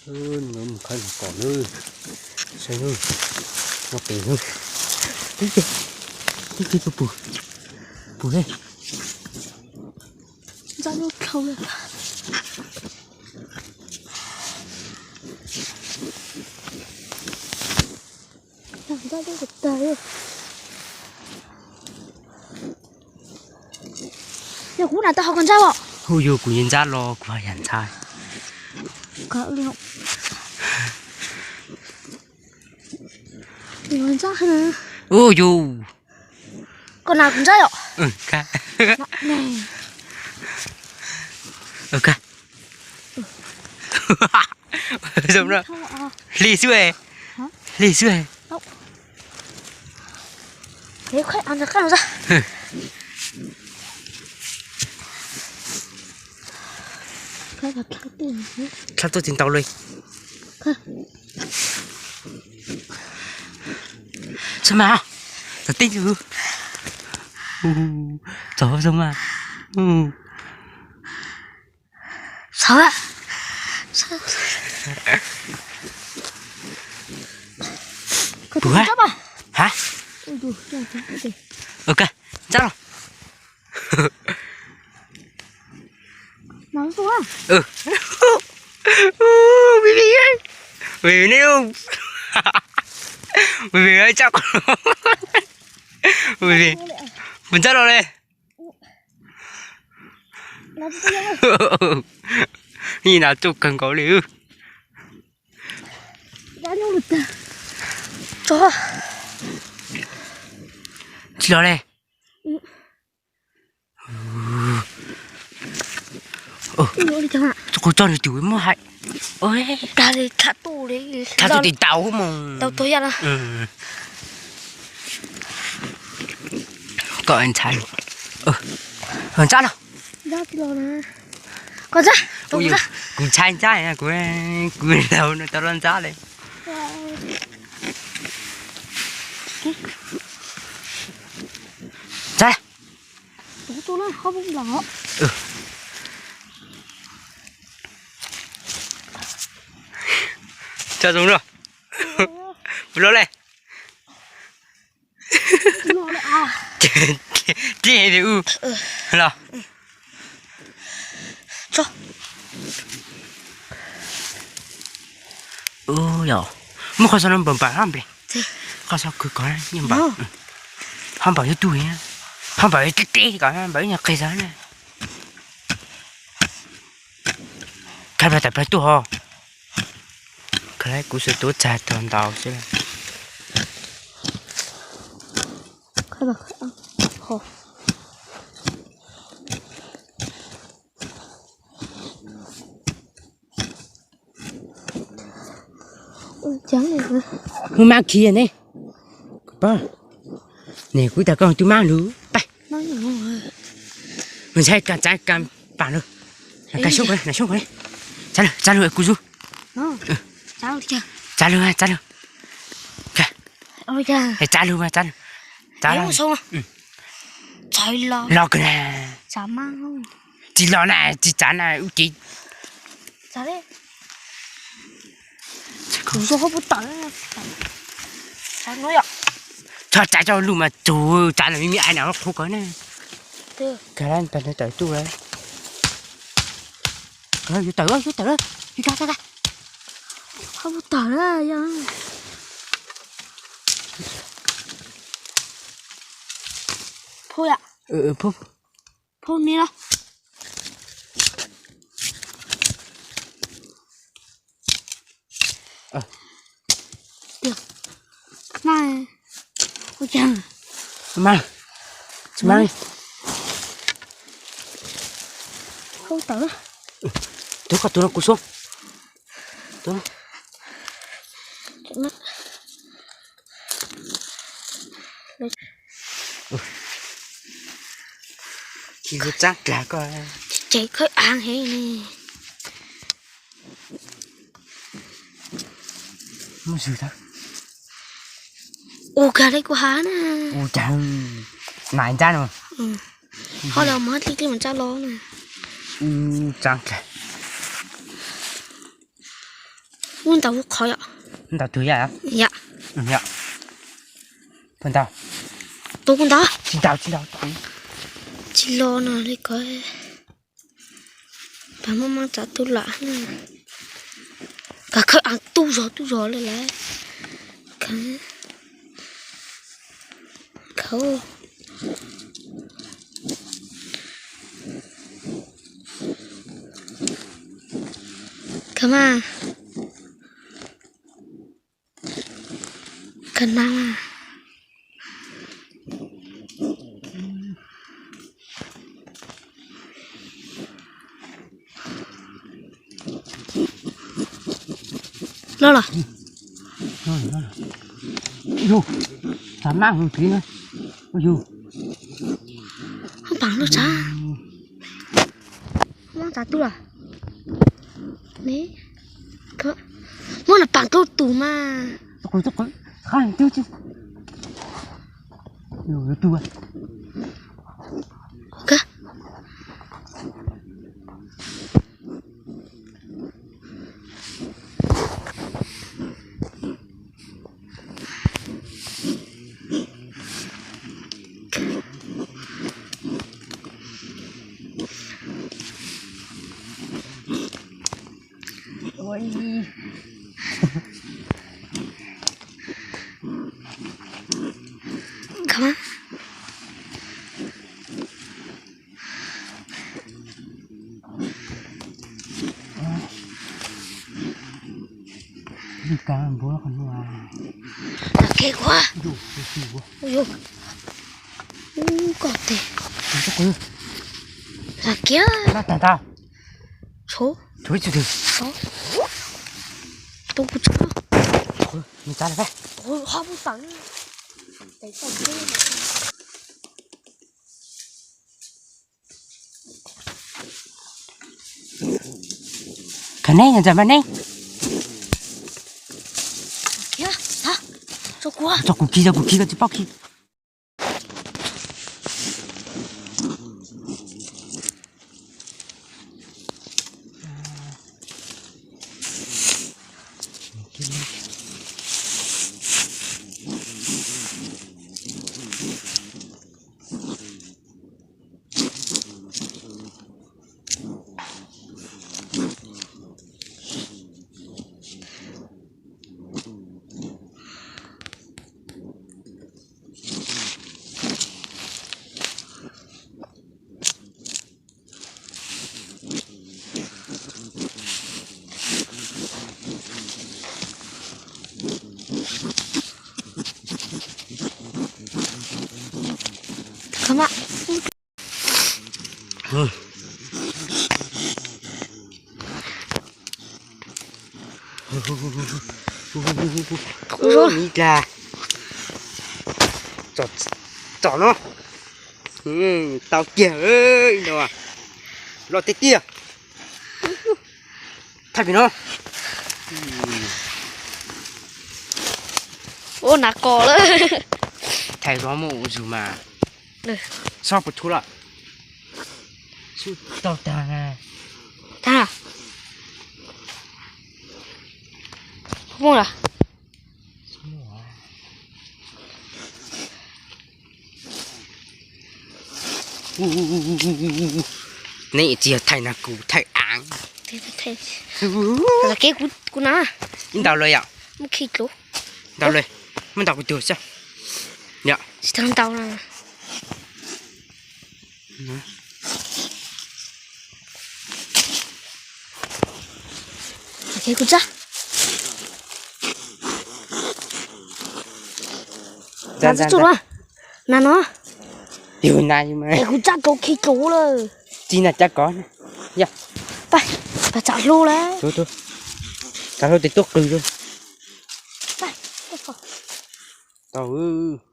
Mus khawb los kom nawb. Saib nawb, no pem nawb. Tib tib tib tib pus pus pus he. Ntxab lub dhau lawm. Ntxab lub tag. Yog kuv na tau ho koj ntxab os. Hu yug kuv yeej ntxab los kuv yam ntxhab. Ntxab. Hu yug. Koj na kuv ntxab yom. Zoo na. Hli xwb. Hli xwb. Dlhab tuaj tsis ntau li. Txhob mas, txhob tib, txhob mas. Txhob. Pus ha? Ha? Ok, ntxab los. Mus ntxab los li. Ib nas tuaj kawg nkaus li. Tsis los li. Kuv tso nws twb muab hais. Tag li, tag tuaj li. Tag tuaj tis tau mus. Tau tuag yaj na. Koj ntshai. Ntxab los. Koj ntxab. Kuv ntshai ntxab, kuv, kuv laus no tau los ntxab li. Ntxab. Tso zoo na. Los li. Tib li u los. Yog muab qhov xov no npam npam hab nples. Qhov xov khwv kov npam, ho npam yuav tug, ho npam tib teb kom npam ib nyuag qis xwb na. Khav plawg tam plawg tuaj ho. Khav kuv xav tuav txag tau ntau xwb. Hu mab khi ne. Pab, ne kuv tas koj twb mab lug pab. Mus ntshai kas tsav kas pam lug. Kas soob ko, kas soob ko. Tsav lug, tsav lug kuv zug. Tsav lug, tsav lug. Tsav lug mas, tsav lug. Tsav lug. Los kawg na. Tsis los na, tsis tsav na, ub cev. Txhob tsav tso lug mas tsug, tsav na me me ai na qhuav kawg na. Kag tawm tuaj. Yuav tawm, yuav tawm, yuav tawm. Phauj tawm na yog. Phauj yom. Phauj ni los. Mas, mas li. Phauj tawm. Tus koj tus no kuv xub. Tsis txaab dlag koj. Tsev khawb aav heev li. Muab zwg tau. Ua kag li kuv has na. Ua cas na ntxab no. Ho los mus dlib dlib mus ntxab los na. Txaab dlag. Ub, ntau qhov yom. Ntau tus yom. Yom. Yom. Puas ntau? Tus kuj ntau. Tsis ntau, tsis ntau. Tsis los no li ko. Pas muaj maj tsam tub lam na. Kav khawb a tub zog tub zog li lawm. Khawb. Khawb mas. Khawb na. Loj los? Yus, xav maj hu txiv na. Yus, paam loj tsav. Maj tsav tub los? Ne, muab los paam tau tus mas. Qhov twg tsis, yus tu. Ua, ua, ua, koj tes. Lam kiag. Tshuav, tshuav ib tug. Tus kuv tshuav. Ho pub peem. Khav neb, ntxawm mas neb. Tso kuv khi, tso kuv khi, koj tsis paub khi. Ib dlaab tsom no, tau kiag, loj tiag tiag. Thaij pem no. Ua, hnav kos lawm. Thaij zoo muaj ua zug mas. Xob puas tshuav lawm? Tau tag. Tag. Muaj lawm. Nej tsis yog thaij na, kuv thaij av. Kev kuv na. Ib ntaus lawm yom. Muab khi dluv. Ntaus lawm, muab ntaus kuv tus xwb. Yom. Tsis tau ntaus na. Kev kuv tsa. Tsa tsa tsa. Na no. Yus na yus mas. Kuv tsa rau khi dluv lawm. Tsis na tsa kov. Yog. Pab, pab tsa hlo lawm. Tsa hlo tes tuaj qw. Tau.